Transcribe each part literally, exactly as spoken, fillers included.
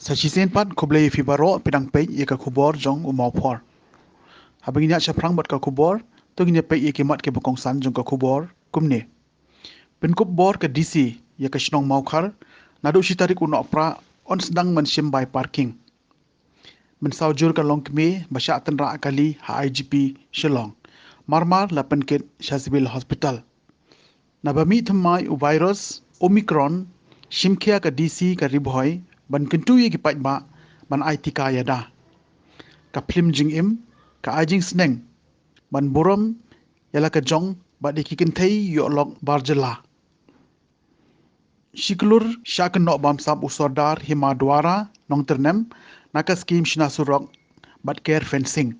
Sa shisien pat khublei ïa phi baroh, phi dang peit ïa ka khubor jong u Mawphor. Haba ngin ïaid shaphrang bad ka khubor, to ngin ïa peit ïa ki mat kiba kongsan jong ka khubor kumne. Pynkup bor ka D C ïa ka shnong Mawkhar, naduh shi tarik u Nohprah yn sdang ban shim bai parking. Mynsaw jur ka longkmie ba shah tynrah kali ha I G P Shillong. Marmar la pynkit sha Civil Hospital. Naba mih thymmai u virus Omicron, shim khia ka D C ka Ri Bhoi ban kyntu ïa ki paidbah ban ai tika ïada. Ka phlim jingim ka ai jingsneng ban burom ïa la ka jong bad ïa ki kynthei ïoh lok bar jylla. Shi klur shah kynnoh bamsap u Sordar Hima Dwara Nongtyrnem na ka skim shna surok bad ker fencing.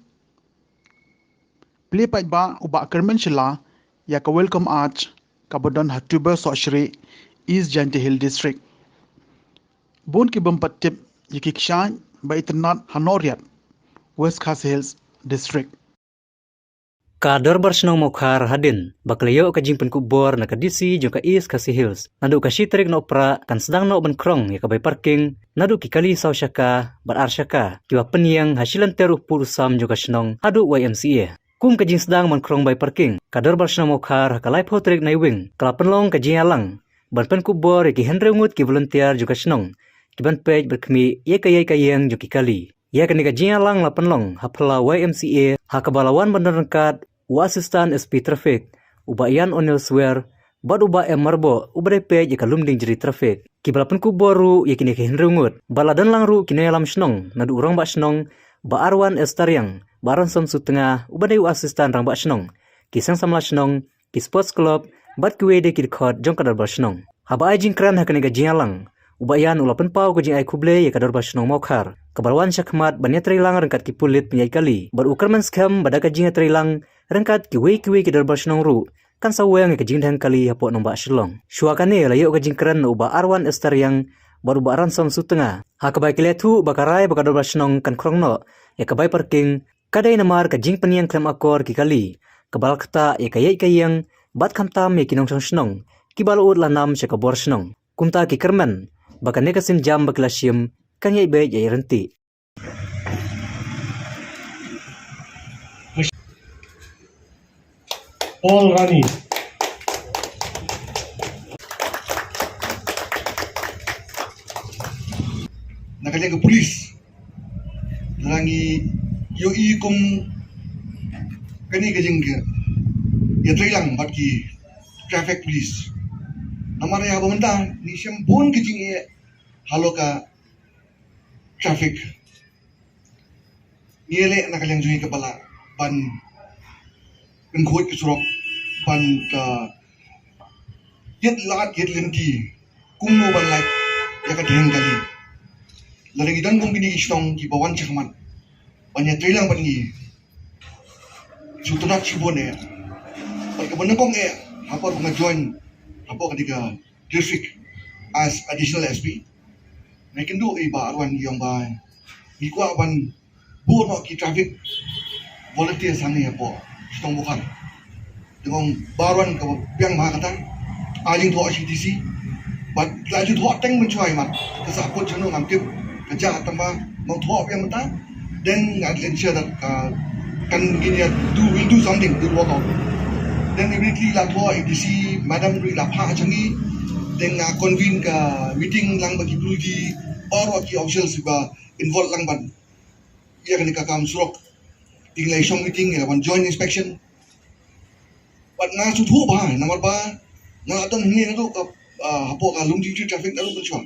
Plie paidbah u Bah Kyrmen Shylla ïa ka Welcome Arch kaba don ha Tuber Sohshrieh, East Jaintia Hills District. Bun ki bym pat tip ïa ki kshaid ba itynnad ha Nohriat, West Khasi Hills District. Ka Dorbar Shnong Mawkhar hadien ba ka la ïoh ka jingpynkup bor na ka D C jong ka East Khasi Hills, naduh ka shi tarik Nohprah kan sdang noh ban krong ïa ka bai parking naduh ki kali saw shaka bad ar shaka kiba pynïeng ha shi lynter u pud u sam jong ka shnong haduh Y M C A. Kum ka jingsdang ban krong bai parking, ka Dorbar Shnong Mawkhar ha ka laiphew tarik Naiwieng ka la pynlong ka jingïalang ban pynkup bor ïa ki hynriew ngut ki volunteer jong ka shnong ki ban peit bad khmih ïa ka ïaid ka ïeng jong ki kali. Ïa kane ka jingïalang la pynlong ha phyllaw Y M C A ha kaba la wan ban don ryngkat u Assistant S P Traffic, u Bah Ian O'Neil Swer, bad u Bah M Marboh uba dei peit ïa ka Lumdiengjri Traffic, kiba la pynkup bor ruh ïa kine ki hynriew ngut. Bad la don lang ruh ki nongïalam shnong naduh u Rangbah Shnong Bah Arwan S Tariang, Bah Ransom Sutnga uba dei u Assistant Rangbah Shnong, ki seng samla shnong, ki Sports Club bad kiwei de ki dkhot jong ka Dorbar Shnong. Haba ai jingkren ha kane ka jingïalang, u Bah Ian u la pynpaw ka jingai khublei ïa ka Dorbar Shnong Mawkhar kaba la wan shakhmat ban ïatreilang ryngkat ki pulit pynïaid kali, bad u kyrmen skhem ba da ka jingïatreilang ryngkat kiwei kiwei ki Dorbar Shnong ruh kan sa weng ïa ka jingdheng kali hapoh nongbah Shillong. Shuwa kane la ïoh ka jingkren na u Bah Arwan S Tariang bad u Bah Ransom Sutnga, ha kaba ki la ïathuh ba ka rai ba ka Dorbar Shnong kan krong noh ïa ka bai parking ka dei namar ka jingpynïeng khlem akor ki kali kaba la ktah ïa ka ïaid ka ïeng bad khamtam ïa ki nongshong shnong kiba la ud la nam sha ka bor shnong. Kumta ki kyrmen ba kane ka sienjam ba ki la shim kan ïaid beit ïa ryntih. Paul Rani. Na ka liang ka police, lada ngi ïohi kum kane ka jing ka ïatreilang bad ki traffic police. Namar ïa ba mynta ngi shem bun ka jingeh halor ka traffic. Ngi leh na ka liang jong ngi kaba lah ban pynkhuid ka surok, ban ka ïit lad ïit lynti kumno ban lait ïa ka dheng kali. Lada ngi don kum kine ki shnong kiba wan shakhmat ban ïatreilang bad ngi, shu tnat shibun eh. Bad kaba nyngkong eh, hapoh ba nga join hapoh kane ka district as additional S P, nga ïakynduh ïa i Bah Arwan, i ong ba ngi kwah ban buh noh ki traffic volunteers hangne hapoh shnong Mawkhar. Te nga ong Bah Arwan, kaba biang bha kata, ai jingthoh sha i D C. Bad la jingthoh teng mynshuwa i mat, ka sahkut shano ngam tip, ka jah tang ba nga ong thoh biang mynta. Then nga ensure that ka, kan ngin ïa do, we'll do something, we'll work out. Then immediately la thoh i D C madam ruh la phah sha ngi. Then nga convene ka meeting lang bad ki bru, ki baroh ki officials ba involve lang bad ïa kane ka kam surok. Te ngi la shong meeting, ngi la wan joint inspection. Bad nga sngewthuh bha namar ba nga la don hangne naduh ka, ah, hapoh ka Lumdiengjri traffic naduh mynshuwa.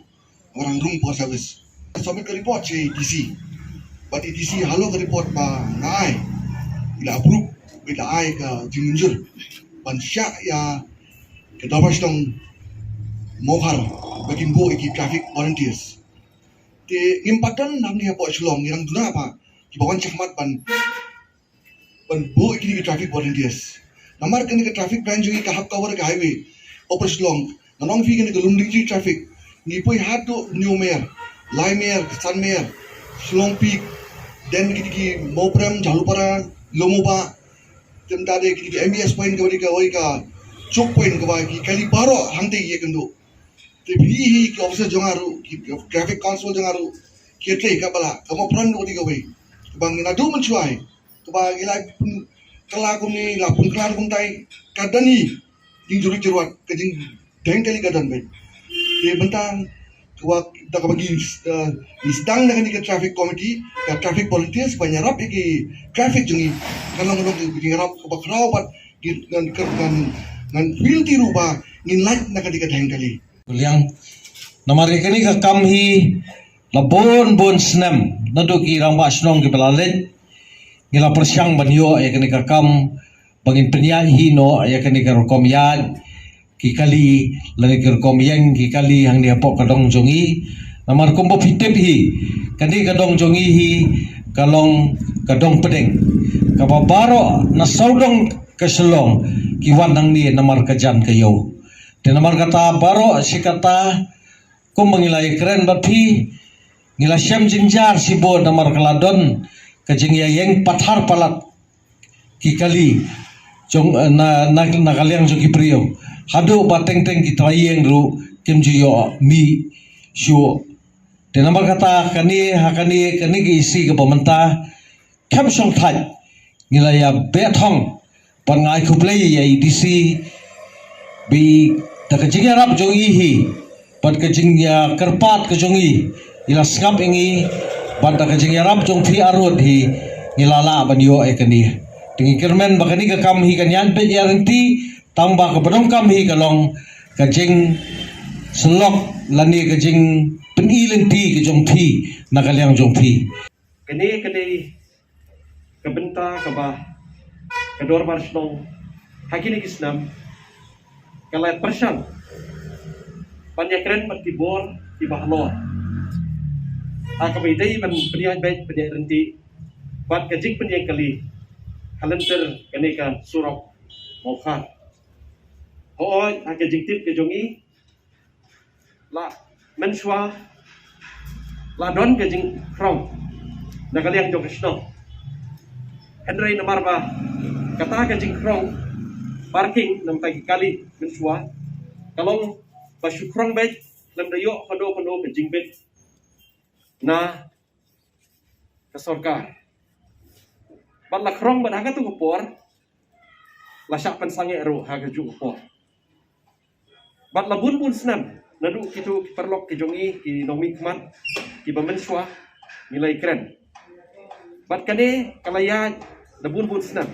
Nga dang rung por service. Submit ka report sha i D C. Bad i D C halor ka report ba nga ai, i la approve, i la ai ka jingmynjur ban shah ïa ka Dorbar Shnong Mawkhar ba kin buh ïa ki traffic volunteers. Te ngim pat don hangne hapoh Shillong, ngi dang duna bha kiba wan shakhmat ban, ban buh ïa kine ki traffic volunteers. Namar kane ka traffic branch jong ngi ka hap cover ka highway Upper Shillong. Ngan ong phi kane ka Lumdiengjri traffic, ngi poi haduh Hynñiewmer, Laimer, Sanmer, Shillong Peak, then kine ki Mawprem, Jhalupara, Lowmobah, te mynta de kine ki M B S point kaba dei ka, oi ka choke point kaba ki kali baroh hangtei ïakynduh. Te phi hi ki officer jong nga ruh, ki traffic constable jong nga ruh, Ki trei ka ba la ka mo pran no di ka wei. Ka ba ngi la du man chuai. Ka ba ngi la pun kala kum ni la pun kala kum tai ka dani. Jing juri jurwat ka jing deng kali ka dan bai. Te bentang ka wa da ka ba ngi, eh, ngi sdang da ka ni ka traffic committee, ka traffic volunteers ba nyarap ki traffic jong ngi. Kan long long ki nyarap ka ba kraw bat ngan ngan ngan feel ti ru ba ngin lait na ka di ka deng kali. Liang. Namar ïa kane ka kam hi la bun bun snem naduh ki rangbah shnong kiba la leit ngi la pyrshang ban ïoh ïa kane ka kam ba ngin pynïaid hi noh ïa kane ka rukom ïaid ki kali lane ka rukom ïeng ki kali hangne hapoh ka dong jong ngi. Namar kumba phi tip hi kane ka dong jong ngi hi ka long ka dong pdeng kaba baroh na sawdong ka Shillong ki wan hangne namar ka jan ka ïew. Te namar kata baroh shi katta kumba ngi la ïakren bad phi ngi la shem jynjar shibun namar ka la don ka jingïaïeng pathar palat ki kali jong, eh, na, na, na ka liang jong ki briew haduh ba teng teng ki trai ïeng ruh kim ju ïoh mih shuh. Te namar kata kane ha kane kane ka isi kaba mynta kham shong thait ngi la ïa beh thong. Bad nga ai khublei ïa i D C ba da ka jingïarap jong i hi bad ka jingïakyrpad ka jong i i la sngap ïa ngi bad da ka jingïarap jong phi arud hi ngi la lah ban ïoh ïa kane. Te ngi kyrmen ba kane ka kam hi kan ïaid beit ïaid lynti tang ba kaba donkam hi ka long ka jingsyllok lane ka jingpyni lynti ka jong phi na ka liang jong phi. Kane ka dei ka bynta kaba ka dorbar shnong ha kine ki snem ka la pyrshang ban ïakren bad ki bor kiba halor ha kaba ïadei ban pynïaid beit pynïaid lynti bad ka jingpynïeng kali ha lynter kane ka surok Mawkhar. Hooid ha ka jingtip ka jong ngi la mynshuwa la don ka jingkhrong na ka liang jong ka shnong. Hynrei namar ba kata ka jingkhrong parking namar ki kali mynshuwa ka long ba shu khrong beit lem da ïoh kano kano ka jingbit na ka sorkar. Bad la khrong bad ha katu ka por la shah pynsangeh ruh ha kajuh ka por. Bad la bun bun snem naduh kitu ki paralok ki jong ngi ki nongmihkhmat kiba mynshuwa ngi la ïakren. Bad kane ka la ïaid la bun bun snem.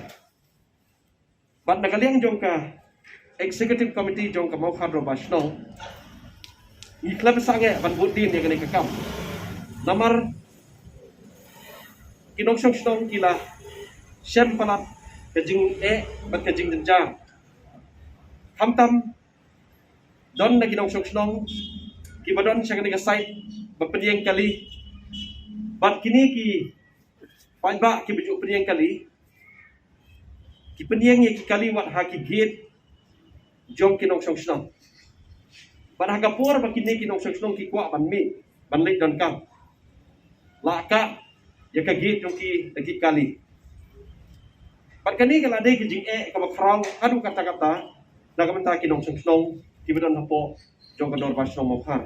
Bad na ka liang jong ka executive committee jong ka Mawkhar Dorbar Shnong ngi khlem sangeh ban bud dien ïa kane ka kam. Namar ki nongshong shnong ki la shem palat ka jingeh bad ka jingjynjar. Khamtam don na ki nongshong shnong kiba don sha kane ka site ba pynïeng kali bad kine ki paidbah kiba ju pynïeng kali ki pynïeng ïa ki kali wat ha ki gate jong ki nongshong shnong. Bad ha ka por ba kine ki nongshong shnong ki kwah ban mih ban leit donkam la kah ïa ka gate jong ki da ki kali. Bad kane ka la dei ka jingeh kaba khraw haduh katta katta na ka bynta ki nongshong shnong kiba don hapoh jong ka Dorbar Shnong Mawkhar.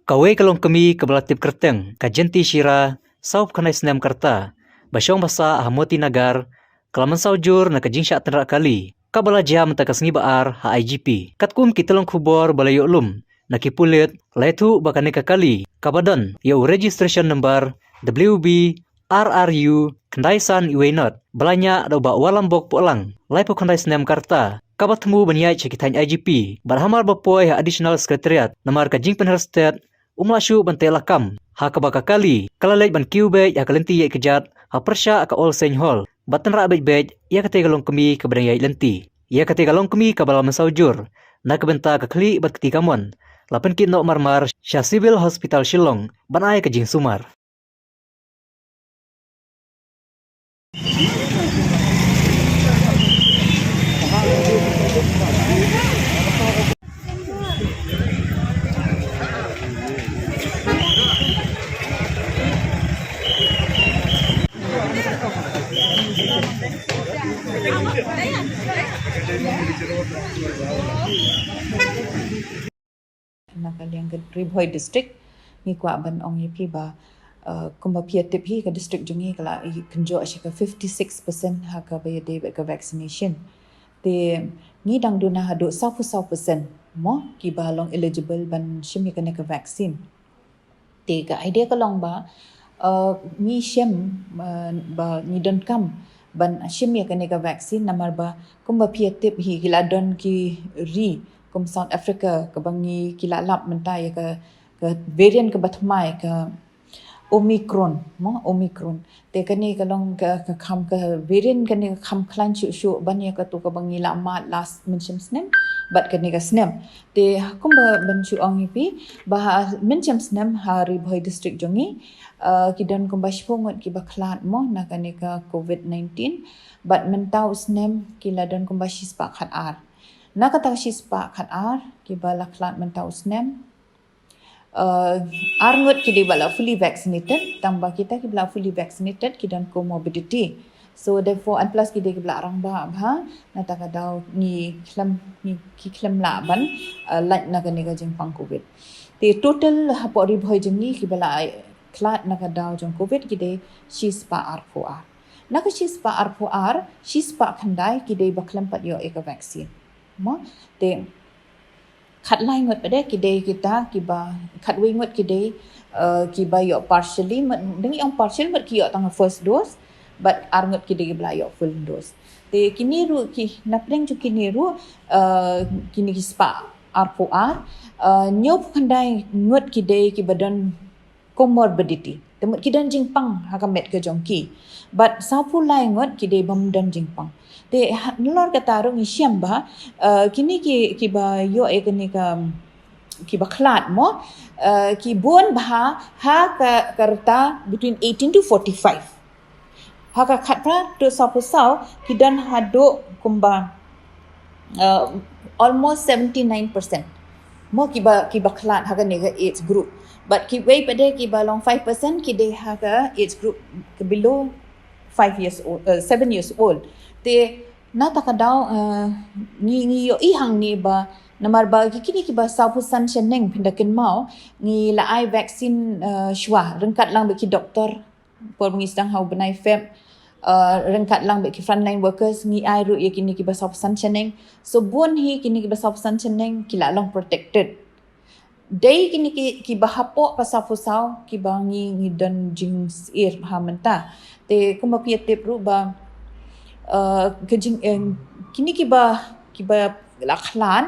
Kawei ka longkmie kaba la tip kyrteng ka Jenti Shira, sawphew khyndai snem ka rta, ba shong ba sah ha Moti Nagar, ka la mynsaw jur na ka jingshah tynrah kali kaba la jia mynta ka sngi ba ar ha I G P. Katkum ki tyllong khubor ba la ïoh lum na ki pulit, la ïathuh ba kane ka kali kaba don ïa u registration number W B R R U khyndai san uwei not ba la ñiah da u Bah Warlambok Pohlang, laiphew khyndai snem ka rta, kaba thmu ban ïaid sha ki thaiñ I G P bad hamar ba poi ha Additional Secretariat namar ka jingpynher stet, um lah shuh ban teh lakam ha kaba ka kali ka la leit ban kiew beit ha ka lynti ïaid kjat ha pyrshah ka All Saint Hall bad tynrah beit beit ïa katei ka longkmie kaba dang ïaid lynti. Ïa katei ka longkmie kaba la mynsaw jur na ka bynta ka khlieh bad kti kamon la pynkit noh marmar sha Civil Hospital Shillong ban ai ka jingsumar. Na ka liang ka Ri Bhoi District, ngi kwah ban ong ïa phi ba, uh, kumba phi ïa tip hi ka district jong ngi ka la ïa kynjoh sha ka fifty six percent ha kaba ïadei bad ka vaccination. Te ngi dang duna haduh saw phew saw percent mo kiba long eligible ban shim ïa kane ka vaccine. Te ka idea ka long ba, uh, ngi shem, uh, ba ngi donkam ban shim ïa kane ka vaccine namar ba kumba phi ïa tip hi ki la don ki ri kum South Africa kaba ngi ki la lap mynta ïa ka, ka variant kaba thymmai ka Omicron, mo, Omicron. Te kane ka long ka, ka kham ka variant kane ka kham khlaiñ shuh shuh ban ïa katu kaba ngi la mad last mynshem snem bad kane ka snem. Te kumba ban shu ong ïa phi ba ha mynshem snem ha Ri Bhoi district jong ngi, uh, ki don kumba shiphew ngut kiba khlad mo na kane ka covid nineteen bad mynta u snem ki la don kumba shispah khatar. Na kata ka shispah khatar kiba la khlad mynta u snem, uh, ar ngut ki dei ba la fully vaccinated, tang ba kita kiba la fully vaccinated ki don comorbidity. So therefore, and plus ki dei kiba la rangbah bha, na kata ka daw ngi khlem, ngi ki khlem lah ban, uh, lait na kane ka jingpang covid. Te total hapoh Ri Bhoi jong ngi kiba la khlad na ka daw jong covid ki dei shispah arphew ar. Na ka shispah arphew ar, shispah khyndai ki dei ba khlem pat ïoh ïa ka vaccine. Mo, te khatlai ngut pat de ki dei kita kiba, khatwei ngut ki dei, uh, kiba ïoh partially, mut dang ïoh partial mut ki ïoh tang first dose, bad ar ngut ki dei kiba la ïoh full dose. Te kine ruh ki, na pdeng jong kine ruh, uh, kine ki spah arphew ar, uh, hynñiewphew khyndai ngut ki dei kiba don comorbidity. Te mut ki don jingpang ha ka met ka jong ki. Bad sawphew lai ngut ki dei bym don jingpang. Te ha, nalor kata ruh ngi shem ba, uh, kine ki, kiba ïoh ïa kane ka, kiba khlad mo, uh, ki bun bha ha ka, ka rta between eighteen to forty-five. Ha ka khatphra haduh sawphew saw ki don haduh kumba, uh, almost seventy nine percent mo kiba, kiba khlad ha kane ka age group. Bad kiwei pat de kiba long five percent ki dei ha ka age group ka below five years old, uh, seven years old. Te na kata ka daw, uh, ngi, ngi ïohi hangne ba namar ba ki, kine kiba sawphew san shaneng phin da kynmaw ngi la ai vaccine, uh, shuwa ryngkat lang bad ki doktor por ba ngi sdang ha u bnai Feb, uh, ryngkat lang bad ki frontline workers ngi ai ruh ïa kine kiba sawphew san shaneng. So bun hi kine kiba sawphew san shaneng ki la long protected. Dei kine ki, kiba hapoh ka sawphew saw kiba ngi, ngi don jingsyier bha mynta. Te kumba phi ïa tip ruh ba, uh, ka jing, eh, kine kiba, kiba la khlad,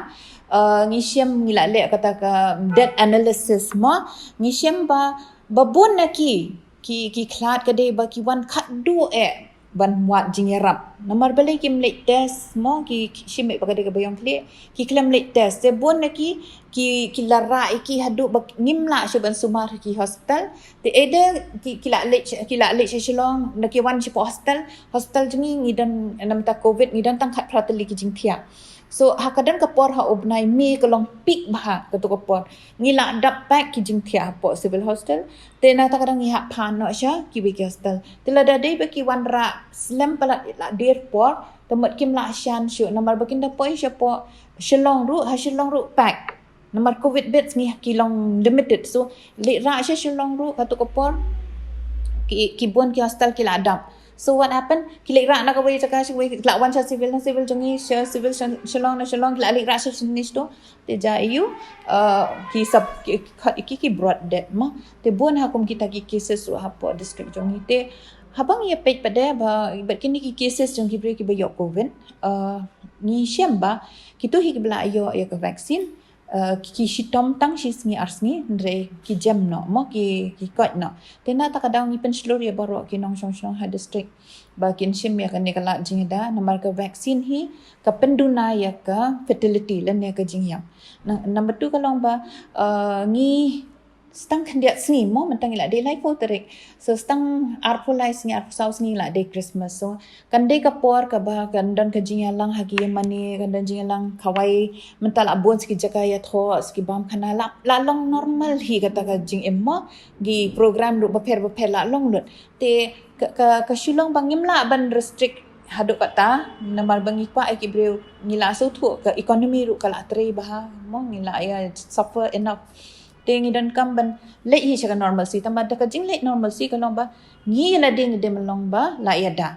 uh, ngi shem ngi la leh kata ka death analysis mo, ngi shem ba, ba bun na ki, ki, ki khlad ka dei ba ki wan khatduh eh ban wad jingïarap. Namar balei kim leit test mo, ki, ki shim eh ba ka dei kaba ïong khlieh, ki khlem leit test. Te bun na ki, ki, ki la rah ïa ki haduh ba ngim lah shuh ban sumar ha ki hospital. Te either ki, ki la leit, ki la leit sha Shillong, na ki wan shapoh hospital, hospital jong ngi ngi don namar ta covid, ngi don tang khatphra tylli ki jingthiah. So ha ka don ka por ha u bnai May ka long peak bha katu ka por. Ngi la dap pack ki jingthiah hapoh civil hospital. Te na kata ka daw ngi hap phan noh sha kiwei ki hospital. Te lada dei ba ki wan rah slem palat la der por, te mut kim lah shan shuh namar ba kin da poi shapoh Shillong ruh, ha Shillong ruh pack. Namar covid beds ngi ki long limited. So leit rah sha Shillong ruh katu ka por ki, ki bun ki hospital ki la dap. So what happened? Ki leit rah na kawei jaka sha kawei, ki la wan sha civil, na civil jong ngi, sha civil sha Shillong, na Shillong ki la leit rah sha Shillong tu. Te ja ïa u, uh, ki sub, ki, ki, ki, ki brought death mo. Te bun ha kum kita ki cases ruh hapoh district jong ngi. Te haba ngi ïa peit pat de ba, bad kine ki cases jong ki briew kiba ïoh covid, uh, ngi shem ba kito hi kiba la ïoh ïa ka vaccine, uh, ki, ki shitom tang shi sngi ar sngi, hynrei ki jem noh mo, ki, ki koit noh. Te na kata ka daw ngi pynshlur ïa baroh ki nongshong shnong ha district ba kin shim ïa kane ka lad jingïada namar ka vaccine hi ka pynduna ïa ka fertility lane ka jingïap. Na, number two ka long ba, uh, ngi stang khyndiat sngi mo, mynta ngi la dei laiphew tarik. So stang arphew lai sngi, arphew saw sngi la dei Christmas. So kan dei ka por kaba kan don ka jingïalang ha ki ïing mane, kan don jingïalang kawei, mynta la bun sa ki jaka ïathoh, sa ki bam khana, la, la long normal hi kata ka jingim mo. Ki program ruh bapher bapher la long lut. Te ka, ka, ka shu long ba ngim lah ban restrict haduh katta namar ba ngi kwah ïa ki briew, ngi la sngewthuh ka economy ruh ka la trei bha mo, ngi la ïa suffer enough. Te ngi donkam ban leit hi sha ka normalcy, tangba da ka jingleit normalcy ka long ba ngi la dei, ngi dei ban long ba la ïada.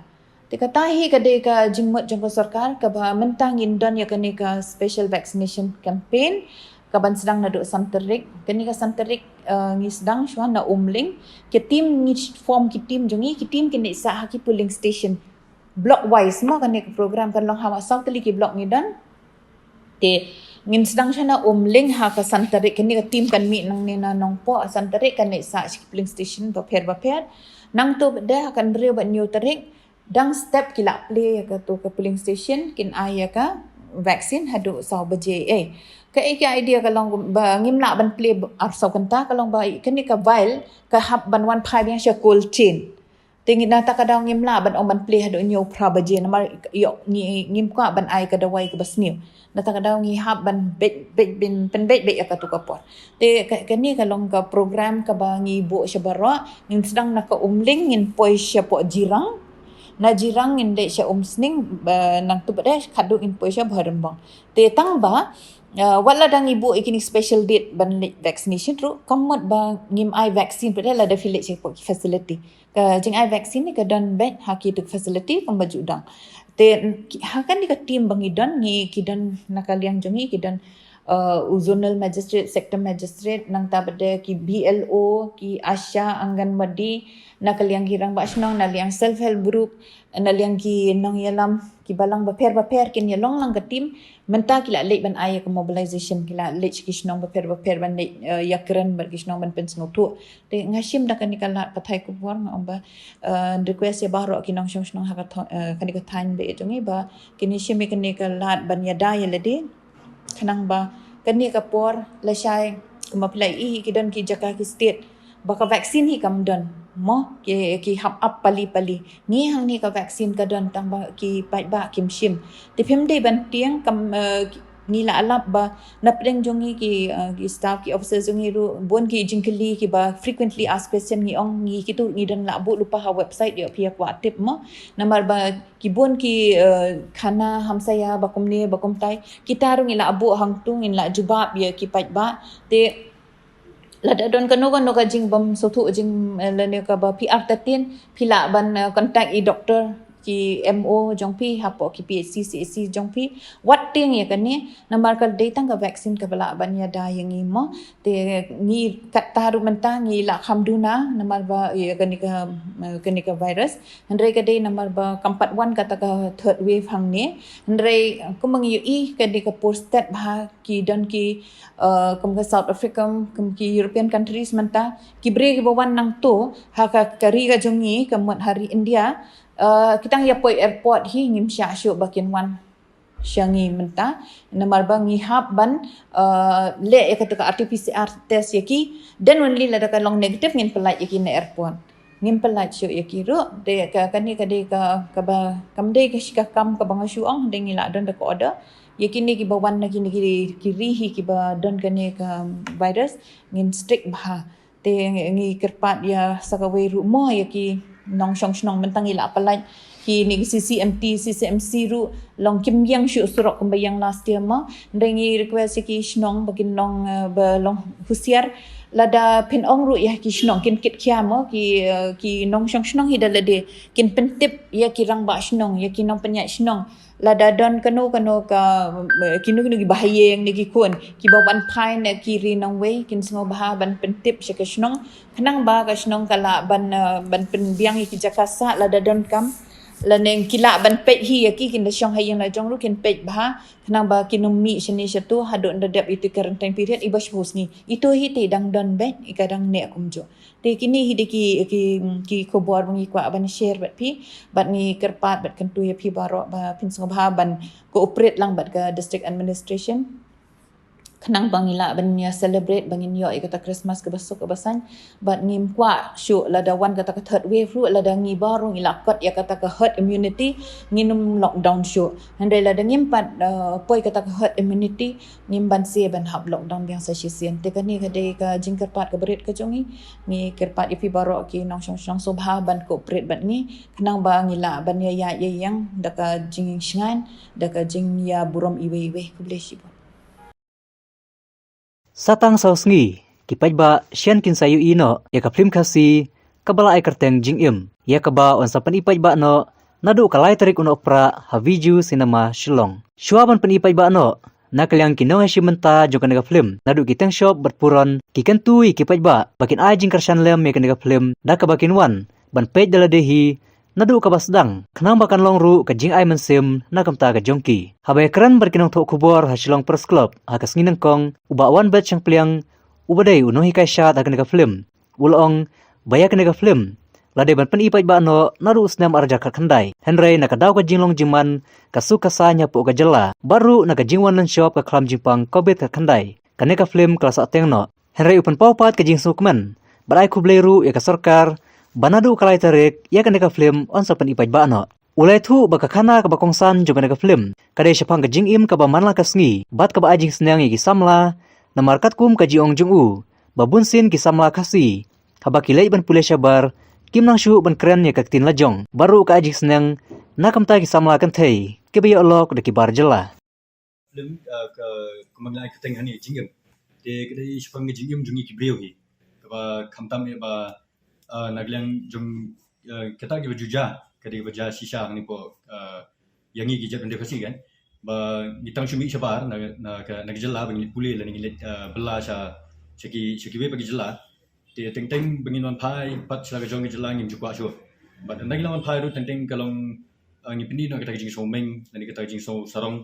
Te kata hi ka dei ka jingmut jong ka sorkar, kaba mynta ngin don ïa kane ka special vaccination campaign kaban sdang naduh san tarik. Kane ka san tarik, eh, ngi sdang shuwa na Umling. Ki team, ngi form ki team jong ngi, ki team kin leit sah ha ki polling station block wise mo. Kane ka program kan long ha ma saw tylli ki block ngi don. Te ngin sdang shuwa na Umling ha ka san tarik, kane ka team kan mih nangne na Nongpoh, san tarik kan leit sah sha ki polling station bapher bapher. Nangta pat de ha ka hynriew bad hynñiew tarik, dang step ki la plie ïa katu ka polling station, kin ai ïa ka vaccine haduh saw baje. Eh, kaei ka idea ka long ba ngim lah ban plie ar saw kynta, ka long ba kane ka vial ka hap ban wan phai biang sha cold chain. Te ngi, nangta ka daw ngim lah ban ong ban plie haduh hynñiew phra baje, namar ïoh ngi, ngim kwah ban ai ka dawai kaba sniew. Nangta ka daw ngi hap ban beit, beit, pynbeit beit ïa katu ka por. Te ka, kane ka long ka program kaba ngi buh sha baroh. Ngin sdang na ka Umling, ngin poi sha poh Jirang. Na Jirang ngin leit sha Umsning, ba nangta pat de khatduh ngin poi sha Bhoirymbong. Te tangba, uh, wat lada ngi buh ïa kine special date ban leit vaccination ruh, kam mut ba ngim ai vaccine pat de lada phi leit sha poh ki facility. Ka jingai vaccine ni ka don beit ha kitu ki facility kumba ju dang. Te ki, ha kane ka team ba ngi don, ngi, ki don na ka liang jong ngi, ki don, uh, u zonal magistrate, sector magistrate, nangta pat de ki B L O, ki ASHA, Anganwadi, na ka liang ki rangbah shnong, na liang self help group, na liang ki nongïalam, ki balang bapher bapher kin ïa long lang ka team. Mynta ki la leit ban ai ïa ka mobilization, ki la leit sha ki shnong bapher bapher ban leit, eh, ïakren bad ki shnong ban pynsngewthuh. Te nga shim da kane ka lad pathai khubor, nga ong ba, eh, request ïa baroh ki nongshong shnong ha ka tho-, eh, kane ka thaiñ ba ïeit jong ngi ba kin ïa shim ïa kane ka lad ban ïada ïa lade. Khnang ba kane ka por lashai, kumba phi la ïohi, ki don ki jaka ki state ba ka vaccine hi kam don mo, ki, ki hap ap pali pali. Ngi hangne ka vaccine ka don, tangba ki paidbah kim shim. Te phim dei ban tieng, kam, eh, ngi la lap ba na pdeng jong ngi ki, eh, ki staff, ki officers jong ngi ruh, bun ki jingkylli kiba frequently asked question, ngi ong ngi, kitu ngi don lah buh lypa ha website, ïoh phi ïa kwah tip mo. Namar ba ki bun ki, eh, khana hamsaïa ba kumne ba kumtai, kita ruh ngi lah buh hangtu, ngin lah jubab ïa ki paidbah. Te lada don kano kano ka jingbymsngewthuh, jing, eh, lane kaba phi artatien, phi lah ban, eh, contact ïa i doktor, ki M O jong phi hapoh ki P H C, C H C jong phi. Wat tieng ïa kane, namar ka dei tang ka vaccine kaba lah ban ïada ïa ngi mo. Te ngi katta ruh mynta ngi lah kham duna namar ba ïa kane ka, eh, kane ka virus. Hynrei ka dei namar ba kam pat wan kata ka third wave hangne. Hynrei kumba ngi ïohi, ka dei ka por stet ba ki don ki, eh, kum ka South Africa, kum ki European countries mynta, ki briew kiba wan nangto ha ka, ka ri ka jong ngi, ka mut ha ri India, eh, ki tang ïa poi airport hi, ngim shah shuh ba kin wan sha ngi mynta. Namar ba ngi hap ban, eh, leh ïa kata ka R T P C R test ïa ki, then only lada ka long negative ngin pyllait ïa ki na airport. Ngim pyllait shuh ïa ki ruh. Te ka, kane ka dei ka, kaba, kam dei ka shi ka kam kaba nga shu ong, dei ngi lah don da ka order. Ïa kine kiba wan na kine ki, ki ri hi kiba don kane ka virus, ngin strict bha. Te ngi, ngi kyrpad ïa sa kawei ruh mo, ïa ki nongshong shnong, mynta ngi lah pyllait kine ki C C M T, C C M C ruh, long kim ïeng shuh surok kumba ïeng last year mo. Hynrei ngi request ïa ki shnong ba kin long, eh, ba long husiar. Lada phin ong ruh ïa ki shnong kin kit khia mo, ki, eh, ki nongshong shnong hi da lade kin pyntip ïa ki rangbah shnong, ïa ki nongpynïaid shnong. Lada don kano kano ka, eh, kino kino kiba ha ïing ne ki khun kiba wan phai na ki ri nongwei, kin sngewbha ban pyntip sha ka shnong. Khnang ba ka shnong ka lah ban, eh, ban pynbiang ïa ki jaka sah lada donkam. Lane ki lah ban peit hi ïa ki, kin da shong ha ïing la jong ruh kin peit bha. Khnang ba kin ym mih shane shato haduh ynda dep ïa tu quarantine period iba shiphew sngi. Ito hi te dang don beit, i ka dang neh kumjuh. Te kine hi dei ki, ki, ki khubor ba ngi kwah ban share bad phi, bad ngi kyrpad bad kyntu ïa phi baroh ba phin sngewbha ban cooperate lang bad ka district administration. Khnang ba ngi lah ban ïa celebrate, ba ngin ïoh ïa kata Christmas kaba suk kaba saiñ. Bad ngim kwah shuh lada wan kata ka third wave ruh, lada ngi baroh ngi lah kot ïa kata ka herd immunity, ngin ym lockdown shuh. Hynrei lada ngim pat, eh, poi kata ka herd immunity, ngim banse ban hap lockdown biang sa shisien. Te kane ka dei ka jingkyrpad kaba rit ka jong ngi. Ngi kyrpad ïa phi baroh ki nongshong shnong sngewbha ban cooperate bad ngi, khnang ba ngi lah ban ïa ïaid ïa ïeng da ka jingshngaiñ, da ka jingïaburom iwei iwei. Khublei shibun. Sa tang saw sngi, ki paidbah shen kin sa ïohi noh ïa ka film Khasi kaba la ai kyrteng Jingim, ïa kaba yn sa pyni paidbah noh naduh ka lai tarik u Nohprah ha Bijou Cinema Shillong. Shuwa ban pyni paidbah noh, na ka liang ki nongïashim bynta jong kane ka film naduh ki teng shop bad puron ki kyntu ïa ki paidbah ba kin ai jingkyrshan lem ïa kane ka film da kaba kin wan ban peit da lade hi naduh kaba sdang, khnang ba kan long ruh ka jingai mynsiem na ka bynta ka jong ki. Haba ïakren bad ki nongthoh khubor ha Shillong Press Club ha ka sngi nyngkong, u Bah Wanbeit Shangpliang, uba dei u nonghikai shad ha kane ka film, u la ong ba ïa kane ka film la dei ban pyni paidbah noh naduh u snem ar hajar khatkhyndai, hynrei na ka daw ka jinglong jingman ka suk ka saiñ hapoh ka jylla bad ruh na ka jingwan lynshop ka khlam jingpang covid khatkhyndai, kane ka film ka la sahteng noh. Hynrei u pynpaw pat ka jingsngewkmen bad ai khublei ruh ïa ka sorkar ba naduh ka lai tarik ïa kane ka film yn sa pyni paidbah noh. U la ïathuh ba ka khana kaba kongsan jong kane ka film ka dei shaphang ka jingim kaba man la ka sngi bad kaba ai jingsneng ïa ki samla, namar katkum ka jingong jong u ba bunsien ki samla Khasi haba ki leit ban pule shabar kim nang shuh ban kren ïa ka ktien la jong, bad ruh ka ai jingsneng na ka bynta ki samla kynthei kiba ïoh lok da ki bar jylla. Film, uh, ka, kumba ngi la ai kyrteng hangne Jingim. Te ka dei shaphang ka jingim jong ngi ki briew hi. Kaba khamtam ïa ba, uh, na ka liang jong, uh, kita kiba ju jia, ka dei kaba jia shisha hangne hapoh, uh, ïa ngi ki jaitbynriew Khasi kan. Ba ngi tang shu mih shabar na, na ka, na ka jylla ba ngi leit pule lane ngi leit, uh, bylla sha, sha ki, sha kiwei pat ki jylla. Te teng teng ba ngin wan phai pat sha la ka jong ka jylla ngim ju kwah shuh. Bad ynda ngi la wan phai ruh teng teng ka long, uh, ngi pyni noh kata ka jingsngewmeng lane kata ka jingsngewsarong.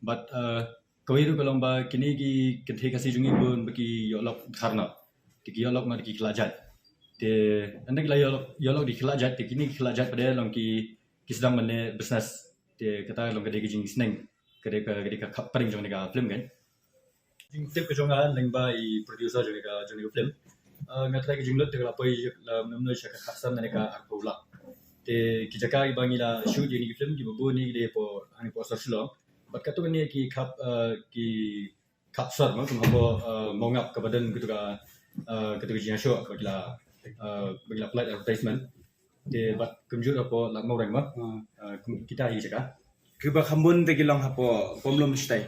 Bad, uh, kawei ruh ka long ba kine ki kynthei Khasi jong ngi bun ba ki ïoh lok dkhar noh. Te ki ïoh lok noh da ki khlad jait. Te ynda ki la ïoh lok, ïoh lok da ki khlad jait, te kine ki khlad jait pat de long ki, ki sdang ban leh business. Te kata long ka dei ka jingsneng, ka dei ka, ka dei ka khap pyrshah jong kane ka film kan. Jingtip ka jong nga lyngba i producer jong kane ka, jong kane ka film. Uh, nga tharai ka jinglut te ka la poi la mynno sha ka khatsan lane ka arphew lak. Te ki jaka kiba ngi la shoot ïa kane ka film kiba bun hi ki dei hapoh, hangne hapoh sor Shillong. Bad katto katne ki khap, uh, ki khap sor mo, kum hapoh, uh, Mawngap kaba don katu ka, uh, katu ka jingïashoh kaba ki la, uh, ba ki la pynlait advertisement. Te bad kumjuh hapoh Lad Mawreng mo. Hmm. Uh, kum kita hi jaka. Kiba kham bun te ki long hapoh Pomlum shatai.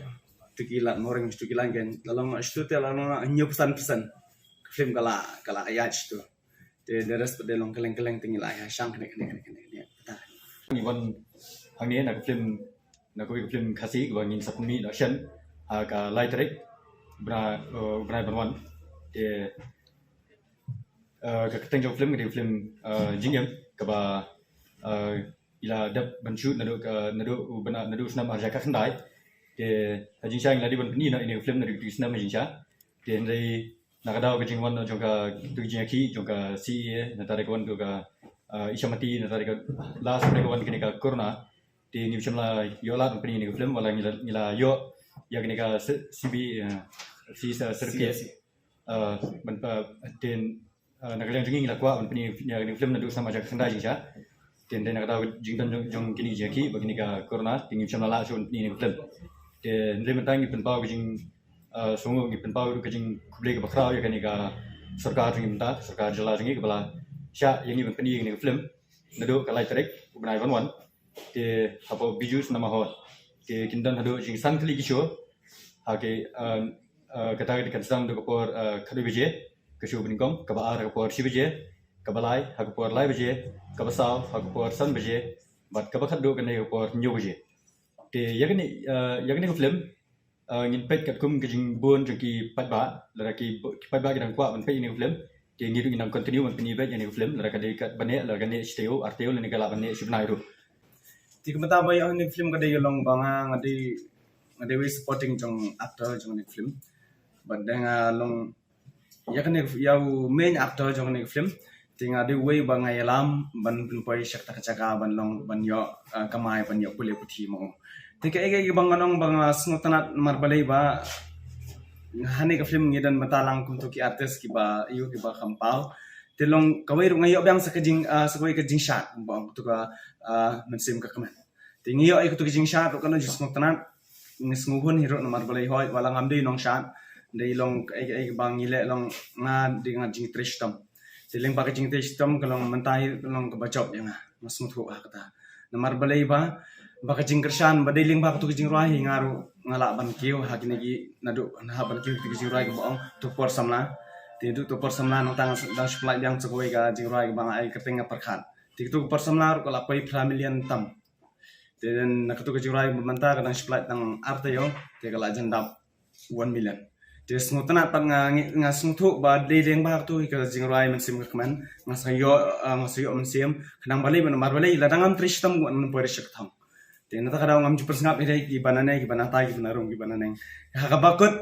Te ki Lad Mawreng shatai ki long kan. La long shatai te la long hynñiew percent percent. Film ka la, ka la ïaid shatai. Te the rest pat de long kylleng kylleng te ngi la ïa shang kane kane kane kane kane. Kata. Ngi wan hangne na ka film, na kawei ka film Khasi kaba ngin sa pynmih noh shen ha ka lai tarik bnai, uh, bnai ban wan. Te, uh, ka kyrteng jong film ka dei film, uh, Jingim kaba, uh, i la dep ban shoot naduh ka, naduh u bnai, naduh u snem ar hajar khatkhyndai. Te ha jingshisha ngi la dei ban pyni noh ïa kane ka film naduh katu ka snem ha jingshisha. Te hynrei na ka daw ka jingwan jong ka, tu jingïakhih jong ka C A A, na ka daw ka wan tu ka, uh, Ishamati, na ka daw ka last ka wan kane ka corona. Te ngim shym la ïoh lad ban pyni ïa kane ka film, wat la ngi la, ngi la ïoh ïa kane ka C-, C B, uh, C-, uh, certificate. Uh, ban pa, te, uh, na ka liang jong ngi ngi la kwah ban pyni ïa kane ka film naduh u snem ar hajar khatkhyndai jingshisha. Te hynrei na ka daw ka jingdon jong, jong kine ki jingïakhih bad kane ka corona, te ngim shym la lah shuh ban pyni ïa kane ka film. Te hynrei mynta ngi pynpaw ka jing, uh, sngewnguh, ngi pynpaw ka jingkhublei kaba khraw ïa kane ka sorkar jong ngi mynta, sorkar jylla jong ngi kaba la shah ïa ngi ban pyni ïa kane ka film naduh ka lai tarik u bnai ban wan. Te hapoh Bijou Cinema Hall. Te kin don haduh jingsan tylli ki show. Ha ki, uh, uh, kata ka dei kan sdang naduh ka por, uh, khatwei baje ka show ba nyngkong, kaba ar ha ka por shi baje, kaba lai ha ka por lai baje, kaba saw ha ka por san baje, bad kaba khatduh kan dei ha ka por hynñiew baje. Te ïa kane, uh, ïa kane ka film, uh, ngin peit katkum ka jingbun jong ki paidbah, lada ki, ki paidbah ki dang kwah ban peit ïa kane ka film, te ngi ruh ngin nang continue ban pyni beit ïa kane ka film, lada ka dei katba neh, lada ka neh shi taïew, ar taïew, lane ka lah ban neh shi bnai ruh. Te ka bynta ba ïoh ïa kane ka film ka dei ka long ba nga, nga dei, nga dei uwei supporting jong actor jong kane ka film. Bad dei nga long ïa kane, ïa u main actor jong kane ka film. Te nga dei uwei ba nga ïalam ban pynpoi sha kata ka jaka ban long, ban ïoh, uh, kamai, ban ïoh pule puthi mo. Te kaei kaei ba nga long ba nga sngewtynnat namar balei ba ha kane ka film ngi don bynta lang kumto ki artist kiba ïoh kiba kham paw. Te long kawei ruh nga ïoh biang sa ka jing, ah, sa kawei ka jingshad ba ong kumto ka, ah, mynsiem ka kmen. Te ngi ïoh ïa kumto ka jingshad ruh ka long jingsngewtynnat. Ngi sngewhun hi ruh namar balei hooid wat la ngam dei nongshad, dei long kaei kaei ba ngi leh long nga dei nga jingtrei shitom. Te lyngba ka jingtrei shitom ka long mynta hi ka long kaba jop ïa nga. Nga sngewthuh ha kata. Namar balei ba, ba ka jingkyrshan, ba dei lyngba katu ka jingrwai hi nga ruh, nga lah ban kiew ha kine ki naduh, nga lah ban kiew katu ka jingrwai kaba ong, tu por samla. Te tu tu por samla nang tang dang shu pynlait biang sa kawei ka jingrwai kaba nga ai kyrteng Nga Pyrkhat. Te tu por samla ruh ka la poi phra million tam. Te na katu ka jingrwai mynta ka dang shu pynlait tang ar taïew te ka la jan dap one million. Te sngewtynnat pat nga ngi- nga sngewthuh ba dei dei ba tu ka jingrwai mynsiem ka kmen nga sa ïoh ah, nga sa ïoh mynsiem khnang ba lei ban mar ba lei la dang am trei shitom ngan poi re shak thang. Te na ta ka daw ngam ju pyrsngap ïa ki ba na ne ki ba na tai ki ba na rum ki ba na neng. Ha ka ba kut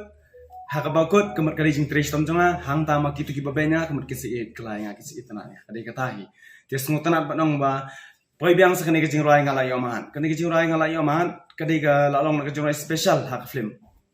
ha ka ba kut ka mut ka dei jingtrei shitom jong nga hangta ma kitu ki ba beng nga ka mut ki sa ïeit kylla ïa nga ki sa ïeit tynnat ïa nga ka dei kata hi. Te sngewtynnat pat nong ba poi biang sa kane ka jingrwai Nga La Ïoh Mad. Kane ka jingrwai Nga La Ïoh Mad ka dei ka la long na ka jingrwai special ha ka film.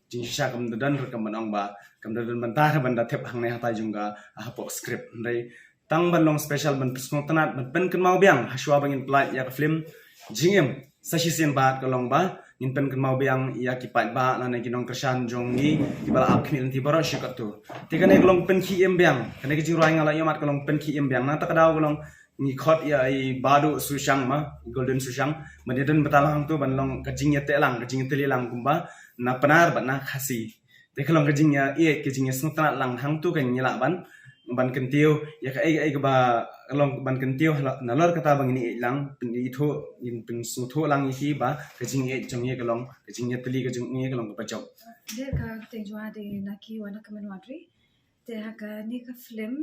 Jingshisha kam da don re kam ban ong ba kam da don bynta re ban da thep hangne hatai jong ka hapoh script. Hynrei tang ban long special ban pynsngewtynnat ban pynkynmaw biang ha shuwa ba ngin pynlait ïa ka film Jingim. Sa shisien bad ka long ba ngin pynkynmaw biang ïa ki paidbah lane ki nongkyrshan jong ngi kiba la ap khmih lynti baroh shi katto. Te kane ka long pynkhie im biang, kane ka jingrwai Nga La Ïoh Mad ka long pynkhie im biang. Na ta ka daw ka long ngi khot ïa i Badu Sushang ma, Golden Sushang. Ban ïa don bynta lang tu ban long ka jingïateh lang ka jingïatylli lang kumba na Pnar bad na Khasi. Te ka long ka jingïa ïeit ka jingïa sngewtynnat lang hangtu ka ngi lah ban ban kyntiew ïa ka ei ei kaba long ban kyntiew nalor kata ba ngin ïeit lang pynithuh ngin pynsngewthuh lang ïa ki ba ka jingïeit jong ngi ka long ka jingïatylli ka jong ngi ka long kaba jop. Dei ka kyrteng jong nga dei Naki Wanakmen Wadri. Te ha kane ka film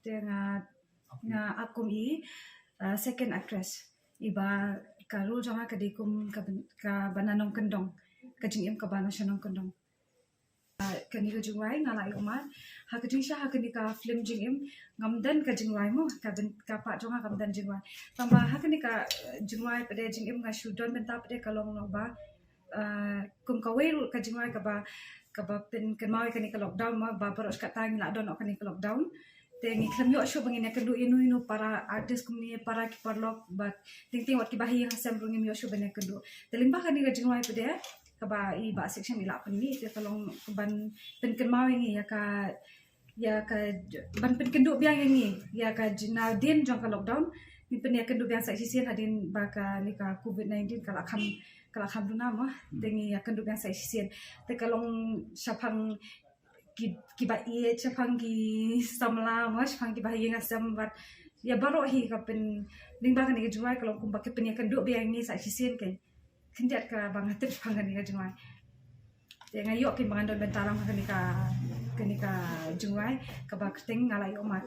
te nga nga ap kum i uh, second actress. Iba ka role jong nga ka dei kum ka, ben- ka ba na nongkyndong ka jingim ka ba na sha nongkyndong. Uh, kane ka jingrwai Nga La Ïoh Mad ha ka jingshisha ha kane ka film Jingim ngam don ka jingrwai mo ka ben ka pa jong nga kam don jingrwai. Tang ba ha kane ka uh, jingrwai pat de Jingim nga shu don bynta pat de ka long long ba uh, kum kawei ruh ka jingrwai kaba kaba pynkynmaw ïa kane ka lockdown ma ba baroh shi katta ngi la don noh kane ka lockdown. Te ngi khlem ïoh shuh ba ngin ïakynduh ïa inu inu para artist kumne para ki paralok bad teng teng wat kiba ha ïing ha sem ruh ngim ïoh shuh ban ïakynduh. Te lyngba kane ka jingrwai pat de kaba i Bah Section i la pynmih te ka long ban pynkynmaw ïa ngi ïa ka ïa ka ban pynkynduh biang ïa ngi ïa ka jingna dien jong ka lockdown. Ngi pynïakynduh biang sa shisien hadien ba kane ka covid nineteen ka la kham ka la kham duna mo. Te ngi ïakynduh biang sa shisien te ka long shaphang ki kiba ïeit shaphang ki samla mo shaphang kiba ha ïing ha sem bad ïa baroh hi ka pyn lyngba kane ka jingrwai ka long kumba ka pynïakynduh biang ïa ngi sa shisien. Ka khyndiat kaba nga tip shaphang kane ka jingrwai. Te nga ïoh kin ba ngan don bynta lang ha kane ka kane ka jingrwai kaba kyrteng Nga La Ïoh Mad.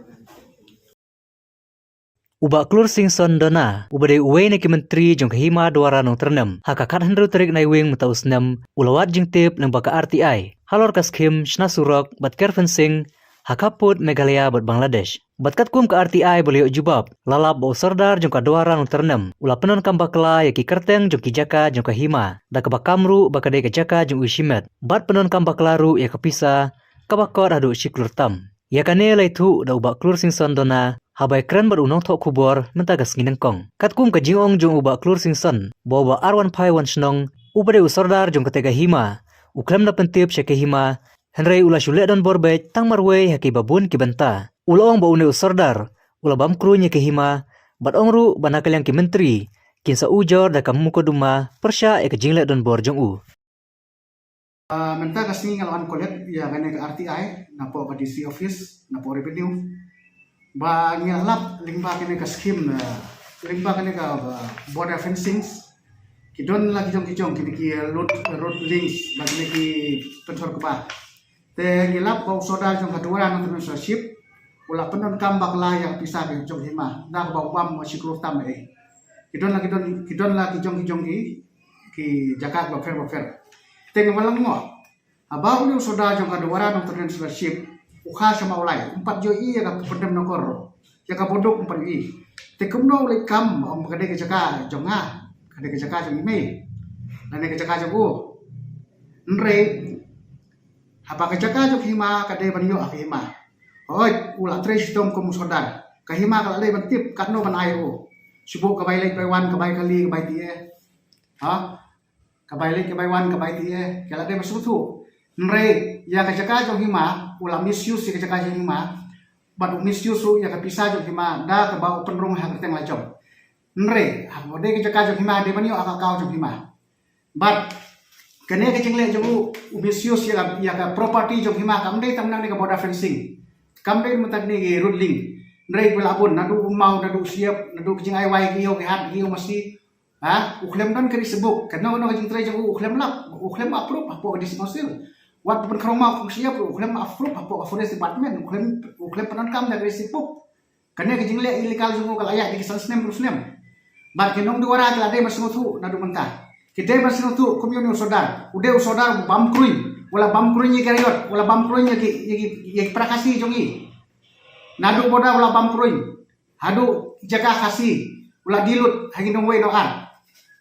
U Bah Klur Singson Dona uba dei uwei na ki myntri jong ka Hima Dwara Nongtyrnem ha ka khathynriew tarik Naiwieng mynta u snem u la wad jingtip lyngba ka R T I halor ka skhim shna surok bad ker fencing ha khappud Meghalaya bad Bangladesh. Bad katkum ka R T I ba la ïoh jubab, la lap ba u Sordar jong ka Dwara Nongtyrnem u la pyndonkam bakla ïa ki kyrteng jong ki jaka jong ka Hima da kaba kam ruh ba ka dei ka jaka jong u shimet bad pyndonkam bakla ruh ïa ka pisa kaba kot haduh shi klur tam. Ïa kane la ïathuh da u Bah Klur Singson Dona haba ïakren bad u nongthoh khubor mynta ka sngi nyngkong. Katkum ka jingong jong u Bah Klur Singson ba u Bah Arwan Phaiwan Shnong uba dei u Sordar jong kata ka Hima u khlem da pyntip sha ka Hima. Hynrei u la shu leh donbor beit tang marwei ha kiba bun ki bynta. U la ong ba une u Sordar u la bam kruiñ ïa ka Hima bad ong ruh ba na ka liang ki myntri kin sa ujor da ka mukotduma pyrshah ïa ka jingleh donbor jong u. Ah, mynta ka sngi nga la wan collect ïa kane ka R T I napoh ka D C office napoh revenue. Ba ngi la lap lyngba kane ka skhim, eh, lyngba kane ka, eh, border fencings. Ki don la ki jong ki jong kine ki road road links ba kine ki pynthor kba. Te ngi lap ba u Sordar jong ka Dwara Nongtyrnem Sirlaship u la pyndonkam bakla ïa ka pisa ka jong Hima da kaba u bam shi klur tam eh. Ki don la ki don ki don la ki jong ki jong ki ki jaka bapher bapher. Te ngi ma la ngop haba une u Sordar jong ka Dwara Nongtyrnem Sirlaship u kha sha Mawlai um pat ïohi ïa ka Pyndem Nongkor ïa ka Borduk um pat ïohi. Te kumno u leit kam ong ba ka dei ka jaka jong nga, ka dei ka jaka jong i mei lane ka jaka jong u. Hynrei haba ka jaka jong Hima ka dei ban ïoh ha ka Hima. Hooid u la trei shitom kum u Sordar, ka Hima ka la dei ban tip katno ban ai u. Shu buh ka bai leit bai wan, ka bai kali ka bai tieh. Ha? Ka bai leit ka bai wan ka bai tieh, ka la dei ban sngewthuh. Hynrei ïa ka jaka jong Hima u la misuse ïa ka jaka jong Hima bad u misuse ruh ïa ka pisa jong Hima da kaba u pynrung ha ka kyrteng la jong. Hynrei haba dei ka jaka jong Hima dei ban ïoh ha ka account jong Hima. Bad kane ka jingleh jong u, u misuse ïa ka, ïa ka property jong Hima, kam dei tang na kane ka border fencing. Kam dei mynta kine ki rud lieng. Hynrei ba la bun, naduh u maw, naduh u shyiap, naduh ki jingai wai ki ïew ki hat, ki ïew masi. Ha, u khlem don ka receipt book, kano kano ka jingtrei jong u, u khlem lap, u khlem approve hapoh ka District Council. Wat pynkhraw maw u shyiap, u khlem approve hapoh ka Forest Department, u khlem, u khlem pyndonkam da ka receipt book. Kane ka jingleh illegal jong u ka la ïaid ïa ki san snem, hynriew snem. Bad ki nongdie wara ki la dei ban sngewthuh naduh mynta. Ki dei ban sngewthuh kum ïa une u sordar. U dei u sordar u bam kruiñ, u la bam kruiñ ïa ki riot, u la bam kruiñ ïa ki, ïa ki, ïa ki para Khasi jong ngi. Naduh border u la bam kruiñ. Haduh jaka Khasi, u la die lut ha ki nongwei nongar.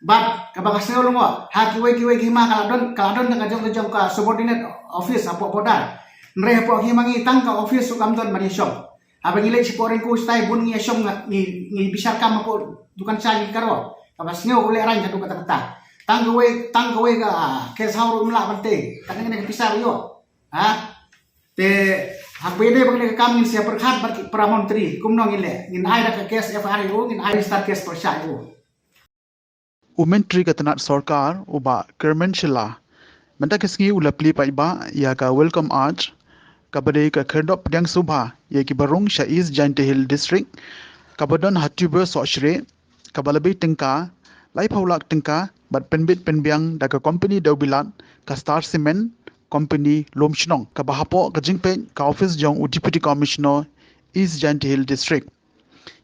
Bad kaba nga sngew lyngngoh, ha kiwei kiwei ki hima ka la don, ka la don ka jong ka jong ka subordinate office hapoh border. Hynrei hapoh ki hima ngi tang ka office ruh kam don ban ïashong. Haba ngi leit shapoh Rengku shatai bun ngi ïashong, ngi, ngi bishar kam hapoh dukan sha ngi karo. Kaba sngew u lehraiñ haduh katta katta. Tang kawei, tang kawei ka, ah, case haw ruh ym lah ban tei. Katne katne ka pisa ruh ïoh. Ha? Te haba ïadei bad kane ka kam ngin sa ïa pyrkhat bad ki para montri kumno ngin leh, ngin ai da ka case F I R ïa u, ngin ai register case pyrshah ïa u. U Myntri ka tnat sorkar u Bah Kyrmen Shylla mynta ka sngi u la plie paidbah ïa ka Welcome Arch kaba dei ka khyrdop pdiang sngewbha ïa kiba rung sha East Jaintia Hills District kaba don ha Tibuh Sohshrieh, kaba la bei tyngka laiphew lak tyngka bad pynbit pynbiang da ka kompeni dewbilat ka Star Cement, kompeni Lumshnong, kaba hapoh ka jingpeit ka ophis jong u Deputy Commissioner East Jaintia Hills District.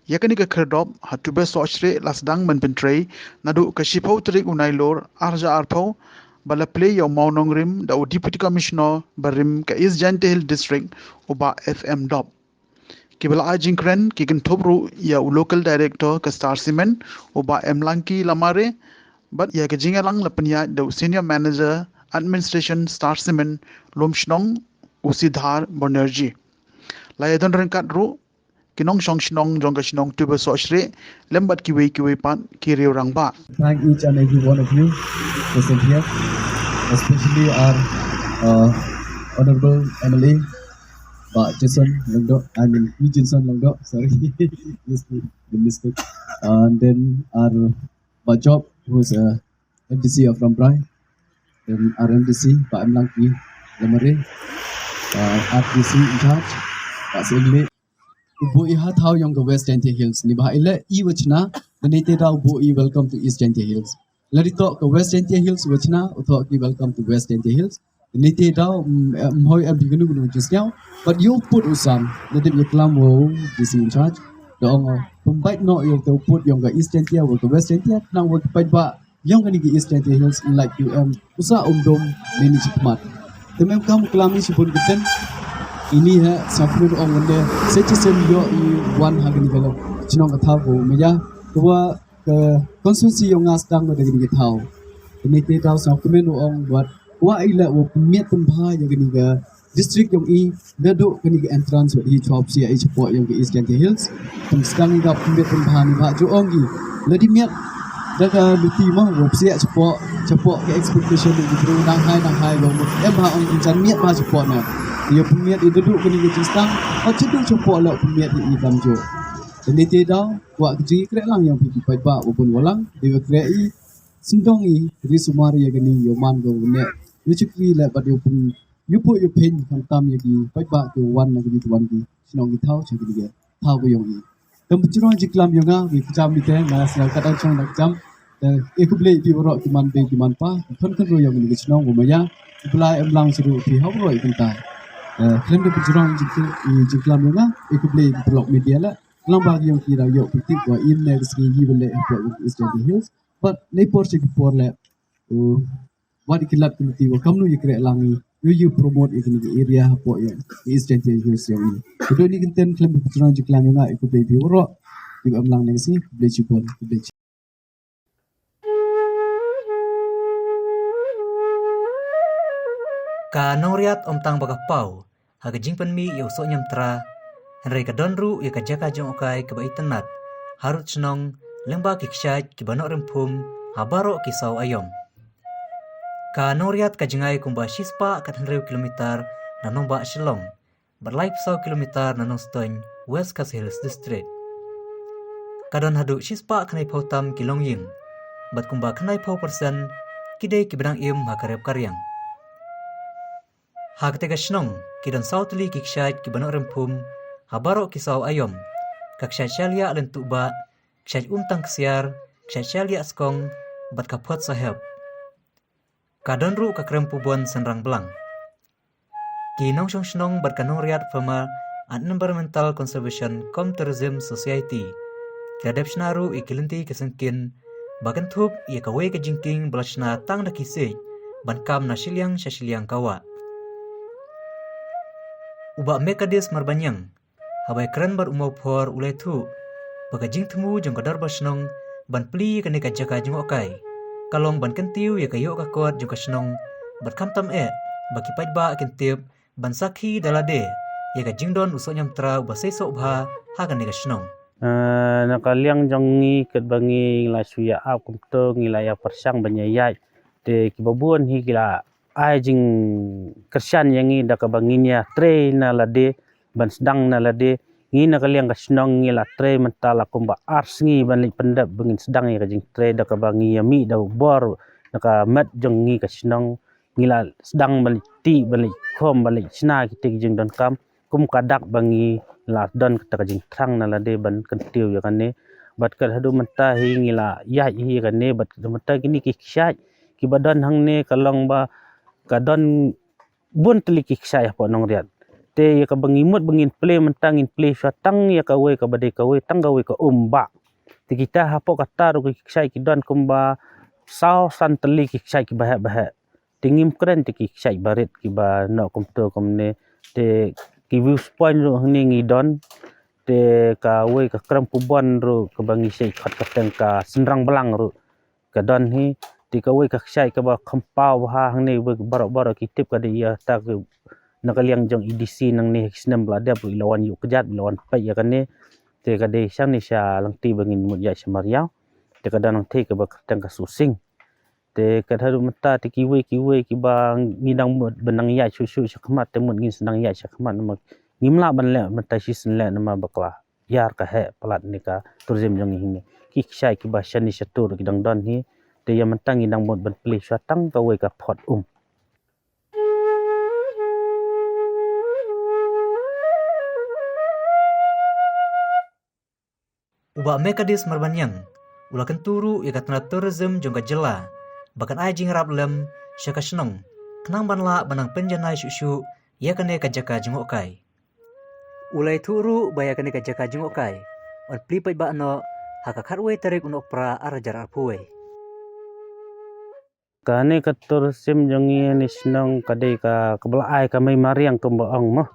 Ïa kane ka khyrdop ha Tibuh Sohshrieh la sdang ban pyntrei naduh ka shiphew tarik u Nailur ar hajar arphew, ba la plie ïa u mawnongrim da u Deputy Commissioner barim ka East Jaintia Hills District u Bah F M Dop. Kiba la ai jingkren ki kynthup ruh ïa u Local Director ka Star Cement u Bah Emlangki Lamare, bad ïa ka jingïalang la pynïaid da u Senior Manager Administration Star Cement Lumshnong u Sidhar Banerjee. La ïadon ryngkat ruh ki nongshong shnong jong ka shnong Tibuh Sohshrieh lem bad kiwei kiwei pat ki riew rangbah. Thank each and every one of you present here, especially our, uh, Honorable M L A, Bah Jason Lyngdoh, I mean, P Jason Lyngdoh, sorry, just made the mistake. And then our Bah Job, who is a M D C of Rambrai, then our M D C, Bah Emlangki Lamare, uh, R D C in charge, Bah Sengli, u buh i ha thaw yong ka West Jaintia Hills. Ni bah i leh i wa chna, da ni te da u buh i welcome to East Jaintia Hills. Lada i toh ka West Jaintia Hills wa chna, u toh ki welcome to West Jaintia Hills. Da ni te da, mm, eh, mhoi em di kanu kanu jisngaw. But yow put u sam, da dip ya klam wow, D C in charge. Da ong, pembait no yow te u put yong ka East Jaintia, wa ka West Jaintia, nang wa ki paidbah yong kani ka East Jaintia Hills, like U M, u sa um dum meni chikmat. Te mem kam klam i shibun kiten, ini ha, sa kmen ong ande, se chisem yo i wan ha kani ka chnong ka thaw ko maya, kwa ka constituency yong nga sdang da kani ka thaw. Ini te thaw sa kmen ong wat, wa i la wa miet pun bha ya kani ka district yong i, naduh kani ka entrance wa i chop sia i chapoh yong ka East Jaintia Hills. Pun sdang i da pun bet pun bha ni bha ju ong i. Lada i miet da ka luti mo, wa sia chapoh, chapoh ka expectation ni bru nang hai, nang hai, wa em bha ong i jan miet bha chapoh na. Yow pun miet i naduh kani ka jingstang, wa chaduh chapoh la pun miet i kam ju. Da ni te da, wa ka jingkhreh lang yong phi ki paidbah, wa pun walang, da wa khreh i, sngewdong i, ri sumar ya kani, yow man ka wa ne, yow chikri le, bad yow pun Yow pun yow pyn, khamtam ya ki paidbah ki wan na ki wan ki chnong ki thaw, cha ki dige thaw ko yong i. Kam pynjrong jingklam yong nga, wi kjam ite, nga sngewkata chong na kjam. Te, e khublei phi waroh ki man bei ki man pa, ki khon khon ro yong ni ki chnong ko maya, ki Blai em lang suru phi ha waroh i kynta. Eh, khlem da pynjrong jingkl-, i jingklam yong nga, e khublei ki paralok media la, klam ba ki yong ki da yoh pyntik wa im ne ki sngi yi bele em pok yong East Jaintia Hills. But, nei por cha ki por le, u, wat i ki lad ki luti wa kamnu i khreh lang i, yu, yu promote i kini ki area hapoh yong East Jaintia Hills yong i. Khublei ni kynten khlem pynjrong jingklam yong nga, i khublei phi waroh, i em lang ne ki sngi, khublei chibun, khublei chi. Ka nongriat ym tang ba ka paw ha ka jingpynmih ïa u soh niamtra, hynrei ka don ruh ïa ka jaka jngohkai kaba itynnad, harud shnong, lyngba ki kshaid kiba noh rimphum ha baroh ki saw aïom. Ka nongriat ka jngai kumba shispah khathynriew kilometer na nongbah Shillong, bad laiphew saw kilometer na Nongstoiñ, West Khasi Hills District. Ka don haduh shispah khyndaiphew tam ki longïing, bad kumba khyndaiphew percent ki dei kiba dang im ha ka rep ka riang. Ha katei ka shnong, ki don saw tylli ki kshaid kiba noh rymphum ha baroh ki saw aiom. Ka kshaid shaliah lyntuh bah, kshaid umtang ksiar, kshaid shaliah skong, bad ka phot sahep. Ka don ruh ka krem pubon synrang blang. Ki nongshong shnong bad ka Nongriat Farmer and Environmental Conservation cum Tourism Society ki la dep shna ruh ïa ki lynti ki syngkien ba kynthup ïa kawei ka jingkieng ba la shna tang da ki siej ban kam na shiliang sha shiliang ka wah. U Bah Mekadis Marbaniang, haba ïakren bad u Mawphor, u la ïathuh ba ka jingthmu jong ka dorbar shnong ban plie ïa kane ka jaka jngohkai ka long ban kyntiew ïa ka ïoh ka kot jong ka shnong, bad khamtam eh ba ki paidbah kin tip ban sakhi da lade ïa ka jingdon u sohñiamtra uba seisoh bha ha kane ka shnong. Eh, na ka liang jong ngi, katba ngi la shu ïa ap kumto, ngi la ïa pyrshang ban ïa ïaid. Te kiba bun hi ki la ai jingkyrshan ïa ngi da kaba ngin ïa trei na lade, ban sdang na lade. Ngi na ka liang ka shnong ngi la trei mynta la kumba ar sngi ban leit pyndep ba ngin sdang ïa ka jingtrei, da kaba ngi ïa mih da u bor na ka met jong ngi ka shnong, ngi la sdang ban leit tih, ban leit khom, ban leit shna kita ki jingdonkam kum ka dak ba ngi la don kata ka jingthrang na lade ban kyntiew ïa kane. Bad kat haduh mynta hi ngi la ïaid hi ïa kane, bad kat haduh mynta kine ki kshaid kiba don hangne ka long ba ka don bun tylli ki kshaid hapoh Nongriat. Te ïa kaba ngi mut ba ngin plie mynta, ngin plie shuwa tang ïa kawei kaba dei kawei, tang kawei ka um bah. Te kita hapoh kata ruh ki kshaid ki don kumba saw san tylli ki kshaid kiba heh ba heh. Te ngim kren te ki kshaid barit kiba noh kumto kumne. Te ki views point ruh hangne ngi don. Te kawei ka krem pubon ruh kaba ngi shait khot kyrteng ka synrang blang ruh ka don hi. Te kawei ka kshaid kaba kham paw bha hangne, baroh baroh ki tip ka dei ïa ta, na ka liang jong i DC nangne ha ki snem ba la dep ruh i la wan ïuh kjat, i la wan peit ïa kane. Te ka dei shane sha Langti ba ngin mut ïaid sha Mariaw. Te ka don nangthei kaba kyrteng ka Susing. Te kat haduh mynta te kiwei kiwei kiba ngi dang mut ban nang ïaid shuh shuh sha khmat, te mut ngin sa nang ïaid sha khmat namar ngim lah ban leh mynta shisien leh namar ba ka la ïar ka heh palat ne ka tourism jong ngi hangne. Ki kshaid kiba shane shatur ki dang don hi. Te ïa mynta ngi dang mut ban plie shuwa tang kawei ka phot um. U Bah Mekadis Marbaniang u la kyntu ruh ïa ka tnat tourism jong ka jylla ba kan ai jingïarap lem sha ka shnong khnang ban lah ban nang pynjanai shuh shuh ïa kane ka jaka jngohkai. U la ïathuh ruh ba ïa kane ka jaka jngohkai yn plie paidbah noh ha ka khatwei tarik u Nohprah ar hajar arphew wei. Kane ka tourism jong ngi ne shnong ka dei ka, kaba la ai ka mei mariang kumba ong mo.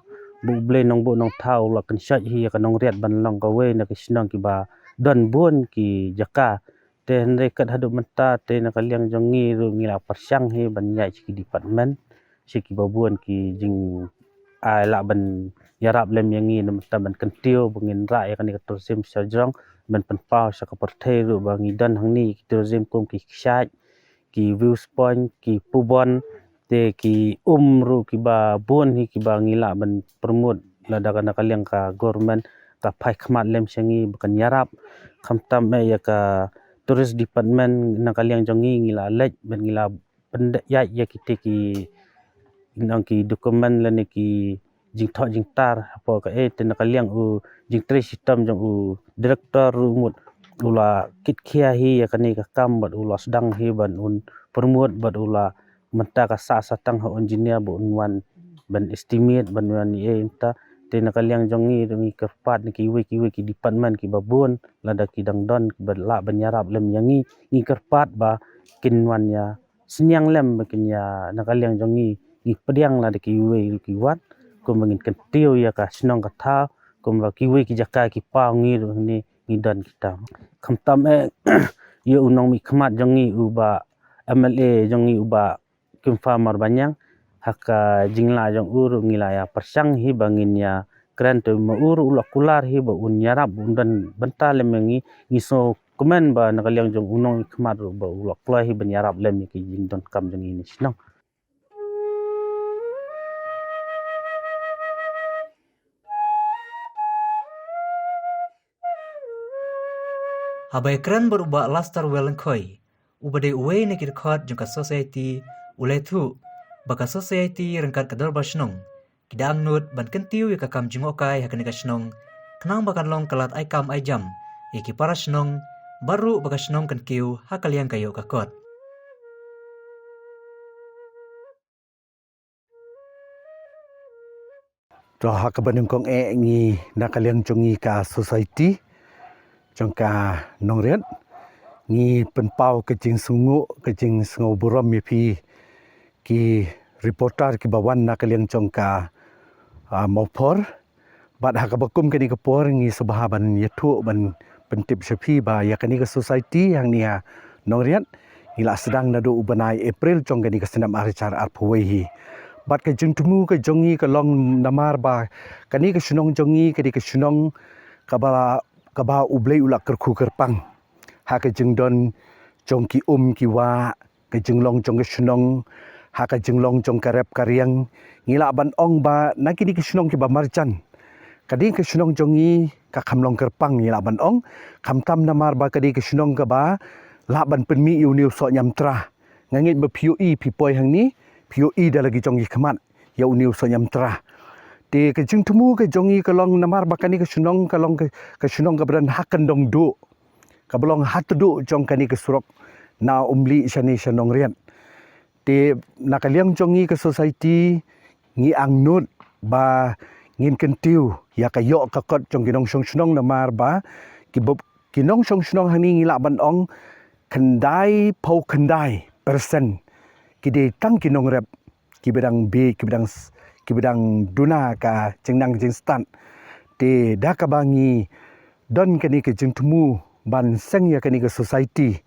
Ba U Blei Nongbuh Nongthaw u la kynshoit hi ïa ka Nongriat ban long kawei na ki shnong kiba don bun ki jaka. Te hynrei kat haduh mynta te na ka liang jong ngi ruh ngi la pyrshang hi ban ïaid sha ki department, sha kiba bun ki jing ai lah ban ïarap lem ïa ngi na mynta ban kyntiew ba ngin rah ïa kane ka tourism sha jrong ban pynpaw sha ka pyrthei ruh ba ngi don hangne ki tourism kum ki kshaid, ki views point, ki pubon, te ki um ruh kiba bun hi kiba ngi lah ban promote lada ka na ka liang ka government ka phai khmat lem sha ngi ba kan ïarap. Khamtam eh ïa ka tourist department na ka liang jong ngi ngi la leit ban ngi la pynda ïaid ïa kite ki nang ki document lane ki jingthoh jingtar hapoh ka, eh, te na ka liang u jingtrei shitom jong u director ruh mut u la kit khia hi ïa kane ka kam bad u la sdang hi ban un promote bad u la mynta ka sah sah tang ha engineer ba un wan ban estimate ban wan ïa mynta. Te na ka liang jong ngi ruh ngi kyrpad na kiwei kiwei ki department kiba bun lada ki dang don kiba lah ban ïarap lem ïa ngi, ngi kyrpad ba kin wan ïa synñiang lem ba kin ïa na ka liang jong ngi, ngi pdiang lada kiwei ruh ki wan kumba ngin kyntiew ïa ka shnong ka thaw kumba kiwei ki jaka ki paw ngi ruh hangne ngi don kita. Khamtam eh ïa u nongmihkhmat jong ngi u Bah M L A jong ngi u Bah Kimfa Marbaniang, ha ka jinglah jong u ruh ngi la ïa pyrshang hi ba ngin ïa kren, te ma u ruh u la kular hi ba un ïarap ba un don bynta lem ïa ngi. Ngi sngewkmen ba na ka liang jong u nongmihkhmat ruh ba u la kular hi ban ïarap lem ïa ki jingdonkam jong ngi na shnong. Haba ïakren bad u Bah Lasterwell Lyngkhoi, uba dei uwei na ki dkhot jong ka society, u la ïathuh ba ka society ryngkat ka dorbar shnong ki da angnud ban kyntiew ïa ka kam jngohkai ha kane ka shnong, khnang ba kan long ka lad ai kam ai jam ïa ki para shnong, bad ruh ba ka shnong kan kiew ha ka liang ka ïoh ka kot. To, ha kaba nyngkong eh, ngi na ka liang jong ngi ka society jong ka Nongriat, ngi pynpaw ka jingsngew, ka jingsngew burom ïa phi ki reporter kiba wan na ka liang jong ka, ah, Mawphor. Bad ha kaba kum kane ka por, ngi sngewbha ban ïathuh, ban pyntip sha phi ba ïa kane ka society hangne ha Nongriat, ngi la sdang naduh u bnai April jong kane ka snem ar hajar arphew wei hi. Bad ka jingthmu ka jong ngi ka long namar ba kane ka shnong jong ngi ka dei ka shnong kaba, kaba U Blei u la kyrkhu kyrpang ha ka jingdon jong ki um ki wah, ka jinglong jong ka shnong, ha ka jinglong jong ka rep ka riang. Ngi lah ban ong ba na kine ki shnong kiba marjan, ka dei ka shnong jong ngi ka kham long kyrpang, ngi lah ban ong, khamtam namar ba ka dei ka shnong kaba lah ban pynmih ïa une u soh ñiamtra. Nga ngeit ba phi ïohi, phi poi hangne, phi ïohi da la ki jong ki khmat ïa une u soh ñiamtra. Te ka jingthmu ka jong ngi ka long namar ba kane ka shnong ka long ka, ka shnong kaba don ha kyndong duh, kaba long ha tdong jong kane ka surok na Umlieh shane sha Nongriat. Te na ka liang jong ngi ka society, ngi angnud ba ngin kyntiew ïa ka ïoh ka kot jong ki nongshong shnong namar ba ki bop, ki nongshong shnong hangne ngi lah ban ong khyndai phew khyndai percent ki dei tang ki nongrep, kiba dang bit, kiba dang s-, kiba dang duna ka jingnang jingstad. Te da kaba ngi don kane ka jingthmu ban seng ïa kane ka society,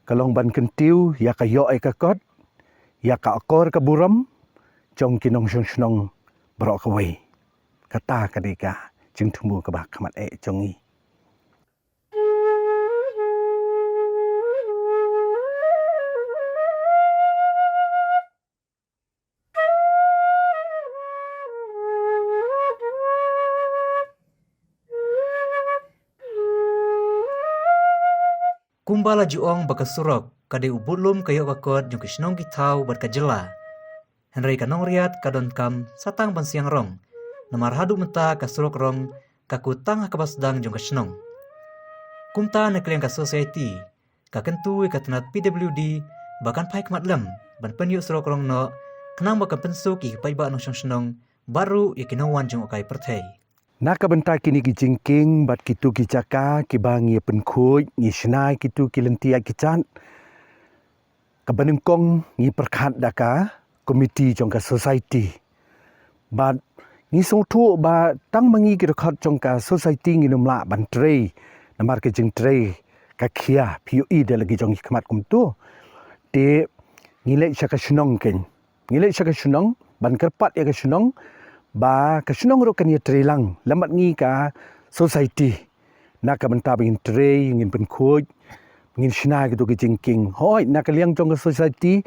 ka long ban kyntiew ïa ka ïoh ïa ka kot, ïa ka akor ka burom jong ki nongshong shnong baroh kawei. Kata ka dei ka jingthmu kaba khmat eh jong ngi. Kumba la ju ong ba ka surok ka dei u budlum ka ïoh ka kot jong ki shnong ki thaw bad ka jylla. Hynrei ka Nongriat ka donkam sa tang ban siang rong, namar haduh mynta ka surok rong ka kut tang ha kaba sdang jong ka shnong. Kumta na ka liang ka society, ka kyntu ïa ka tnat P W D ba kan phai khmat lem ban pynïoh surok rong noh, khnang ba kan pynsuk ïa ki paidbah nongshong shnong bad ruh ïa ki nongwan jngohkai pyrthei. Na ka bynta kine ki jingkieng bad kito ki jaka kiba ngi pynkhuid, ngi shna kito ki lynti ïaid ki jat, kaba nyngkong ngi pyrkhat da ka komiti jong ka society. Bad ngi sngewthuh ba tang ma ngi ki dkhot jong ka society ngin ym lah ban trei, namar ka jingtrei ka khia, phi ïohi da la ki jong ki khmat kumto. Te ngi leit sha ka shnong keiñ, ngi leit sha ka shnong ban kyrpad ïa ka shnong ba ka shnong ruh kan ïatrei lang lem bad ngi ka society. Na ka bynta ba ngin trei, ngin pynkhuid, ngin shna kito ki jingkieng. Hooid, na ka liang jong ka society,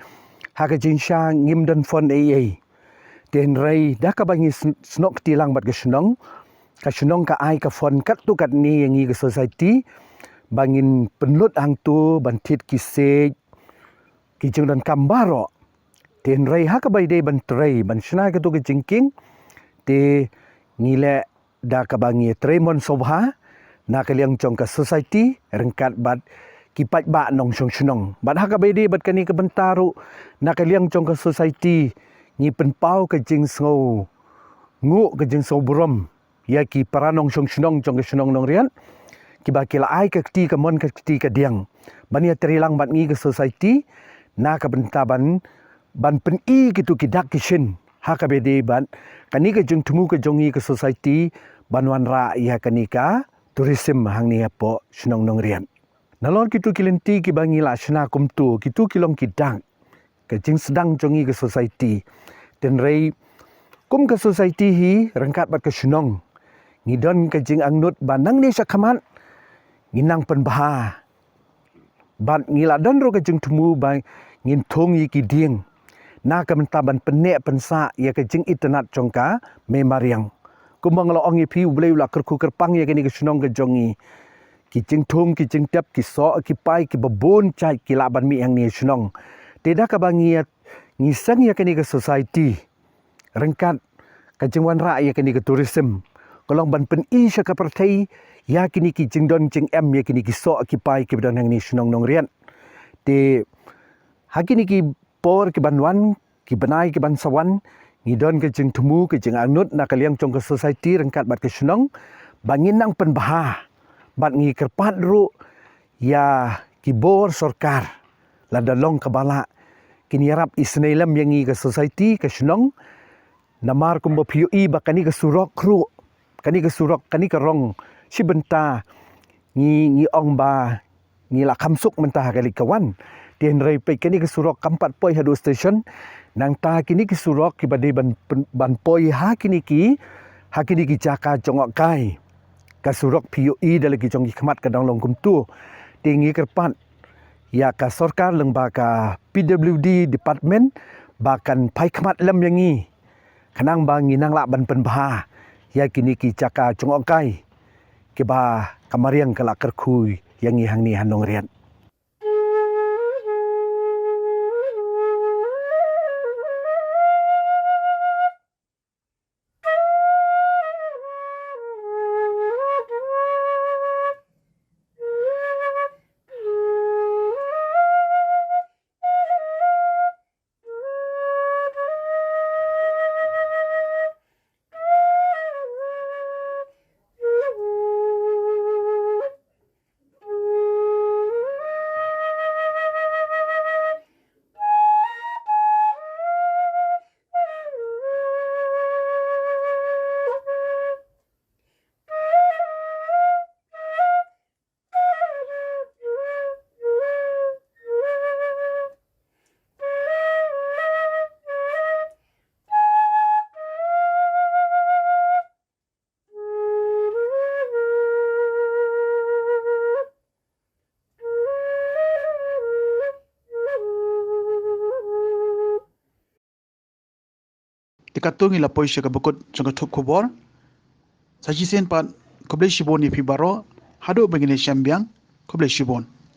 ha ka jingshisha ngim don fund ei ei. Te hynrei da kaba ngi sn-, snoh kti lang bad ka shnong, ka shnong ka ai ka fund katto katne ïa ngi ka society ba ngin pynlut hangto ban thied ki siej, ki jingdonkam baroh. Te hynrei ha kaba ïadei ban trei, ban shna kito ki jingkieng, te ngi leh da kaba ngi trei mon sngewbha na ka liang jong ka society ryngkat bad ki paidbah nongshong shnong. Bad ha kaba ïadei bad kane ka bynta ruh, na ka liang jong ka society ngi pynpaw ka jingsngewnguh, ka jingsngewburom ïa ki para nongshong shnong jong ka shnong Nongriat, kiba ki la ai ka kti kamon ka kti kadiang ban ïatrei lang bad ngi ka society, na ka bynta ban, ban pyni kito ki dak ki shin ha kaba ïadei bad kane ka jingthmu ka jong ngi ka society ban wanrah ïa kane ka tourism hangne hapoh shnong Nongriat. Nalor kito ki lynti kiba ngi la shna kumto, kito ki long ki dak ka jingsdang jong ngi ka society. Te hynrei kum ka society hi ryngkat bad ka shnong, ngi don ka jingangnud ba nangne shakhmat ngin nang pynbha. Bad ngi la don ruh ka jingthmu ba ngin thung ïa ki dieng na ka bynta ban pynneh pynsah ïa ka jingitynnad jong ka mei mariang. Kumba nga la ong ïa phi, U Blei u la kyrkhu kyrpang ïa kane ka shnong ka jong ngi. Ki jingthung, ki jingtep, ki soh, ki pai, kiba bun jait ki lah ban mih hangne ha shnong. Te da kaba ngi ïa, ngi seng ïa kane ka society ryngkat ka jingwanrah ïa kane ka tourism ka long ban pyni sha ka pyrthei ïa kine ki jingdon jingem, ïa kine ki soh ki pai kiba don hangne shnong Nongriat. Te ha kine ki por kiban wan, ki bnai kiban sa wan, ngi don ka jingthmu, ka jingangnud na ka liang jong ka society ryngkat bad ka shnong ba ngin nang pynbha bad ngi kyrpad ruh ïa ki bor sorkar, lada long kaba lah, kin ïarap isynei lem ïa ngi ka society, ka shnong. Namar kumba phi ïohi ba kane ka surok ruh, kane ka surok, kane ka rong, shi bynta ngi, ngi ong ba ngi la kham suk mynta ha ka leit ka wan. Te hynrei peit, kane ka surok kam pat poi haduh station. Nangta kine ki surok kiba dei ban, ban poi ha kine ki, ha kine ki jaka jngohkai, ka surok phi ïohi da la ki jong ki khmat ka dang long kumtu. Te ngi kyrpad ïa ka sorkar lyngba ka P W D department ba kan phai khmat lem ïa ngi, khnang ba ngin nang lah ban pynbha ïa kine ki jaka jngohkai kiba ka mariang ka la kyrkhu ïa ngi hangne ha Nongriat. Te katto ngi la poi sha kaba kut jong ka thup khubor. Sa shisien pat, khublei shibun ïa phi baroh, haduh ba ngin ïashem biang, khublei shibun.